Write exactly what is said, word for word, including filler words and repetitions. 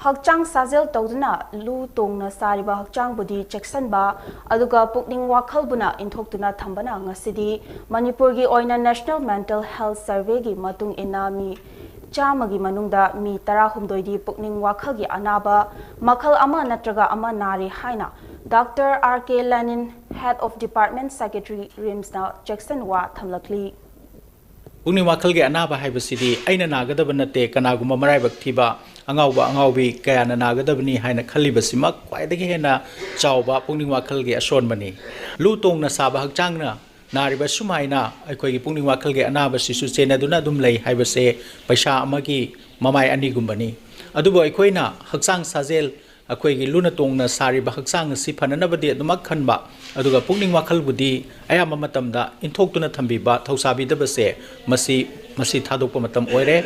ꯍꯛꯆꯥꯡ ꯁꯥꯖꯦꯜ ꯇꯧꯗꯨꯅ ꯂꯨ ꯇꯣꯡꯅ ꯁꯥꯔꯤꯕ ꯍꯛꯆꯥꯡꯕꯨꯗꯤ ꯆꯦꯛꯁꯤꯟꯕ ꯑꯗꯨꯒ ꯄꯨꯛꯅꯤꯡ ꯋꯥꯈꯜꯕꯨꯅ ꯏꯟꯊꯣꯛꯇꯨꯅ ꯊꯝꯕꯅ ꯉꯁꯤꯗꯤ ꯃꯅꯤꯄꯨꯔꯒꯤ ꯑꯣꯏꯅ National Mental Health Surveyꯒꯤ ꯃꯇꯨꯡ ꯏꯟꯅ ꯃꯤ ꯆꯥꯝꯃꯒꯤ ꯃꯅꯨꯡꯗ ꯃꯤ ꯇꯔꯥꯍꯨꯝꯗꯣꯏꯗꯤ ꯄꯨꯛꯅꯤꯡ ꯋꯥꯈꯜꯒꯤ ꯑꯅꯥꯕ ꯃꯈꯜ ꯑꯃ ꯅꯠꯇ꯭ꯔꯒ ꯑꯃ ꯅꯥꯔꯤ ꯍꯥꯏꯅ Doctor R K Lenin, Head of Department Secretary, RIMSꯅ ꯆꯦꯛꯁꯤꯟꯋꯥ ꯊꯝꯂꯛꯂꯤ꯫ ꯄꯨꯛꯅꯤꯡ ꯋꯥꯈꯜꯒꯤ ꯑꯅꯥꯕ ꯍꯥꯏꯕꯁꯤꯗꯤ ꯑꯩꯅ ꯅꯥꯒꯗꯕ ꯅꯠꯇꯦ, ꯀꯅꯥꯒꯨꯝꯕ ꯃꯔꯥꯏꯕꯛ ꯊꯤꯕ ꯑꯉꯥꯎꯕ ꯑꯉꯥꯎꯕꯤ ꯀꯌꯥꯅ ꯅꯥꯒꯗꯕꯅꯤ ꯍꯥꯏꯅ ꯈꯜꯂꯤꯕꯁꯤꯃꯛ ꯈ꯭ꯋꯥꯏꯗꯒꯤ ꯍꯦꯟꯅ ꯆꯥꯎꯕ ꯄꯨꯛꯅꯤꯡ ꯋꯥꯈꯜꯒꯤ ꯑꯁꯣꯟꯕꯅꯤ꯫ ꯂꯨ ꯇꯣꯡꯅ ꯁꯥꯕ ꯍꯛꯆꯥꯡꯅ ꯅꯥꯔꯤꯕ ꯁꯨꯃꯥꯏꯅ ꯑꯩꯈꯣꯏꯒꯤ ꯄꯨꯛꯅꯤꯡ ꯋꯥꯈꯜꯒꯤ ꯑꯅꯥꯕꯁꯤꯁꯨ ꯆꯦꯟꯅꯗꯨꯅ ꯑꯗꯨꯝ ꯂꯩ ꯍꯥꯏꯕꯁꯦ ꯄꯩꯁꯥ ꯑꯃꯒꯤ ꯃꯃꯥꯏ ꯑꯅꯤꯒꯨꯝꯕꯅꯤ꯫ ꯑꯗꯨꯕꯨ ꯑꯩꯈꯣꯏꯅ ꯍꯛꯆꯥꯡ ꯁꯥꯖꯦꯜ, ꯑꯩꯈꯣꯏꯒꯤ ꯂꯨꯅ ꯇꯣꯡꯅ ꯁꯥꯔꯤꯕ ꯍꯛꯆꯥꯡ ꯑꯁꯤ ꯐꯅꯅꯕꯗꯤ ꯑꯗꯨꯃꯛ ꯈꯟꯕ, ꯑꯗꯨꯒ ꯄꯨꯛꯅꯤꯡ ꯋꯥꯈꯜꯕꯨꯗꯤ ꯑꯌꯥꯝꯕ ꯃꯇꯝꯗ ꯏꯟꯊꯣꯛꯇꯨꯅ ꯊꯝꯕꯤꯕ, ꯊꯧꯁꯥꯕꯤꯗꯕꯁꯦ ꯃꯁꯤ, ꯃꯁꯤ ꯊꯥꯗꯣꯛꯄ ꯃꯇꯝ ꯑꯣꯏꯔꯦ꯫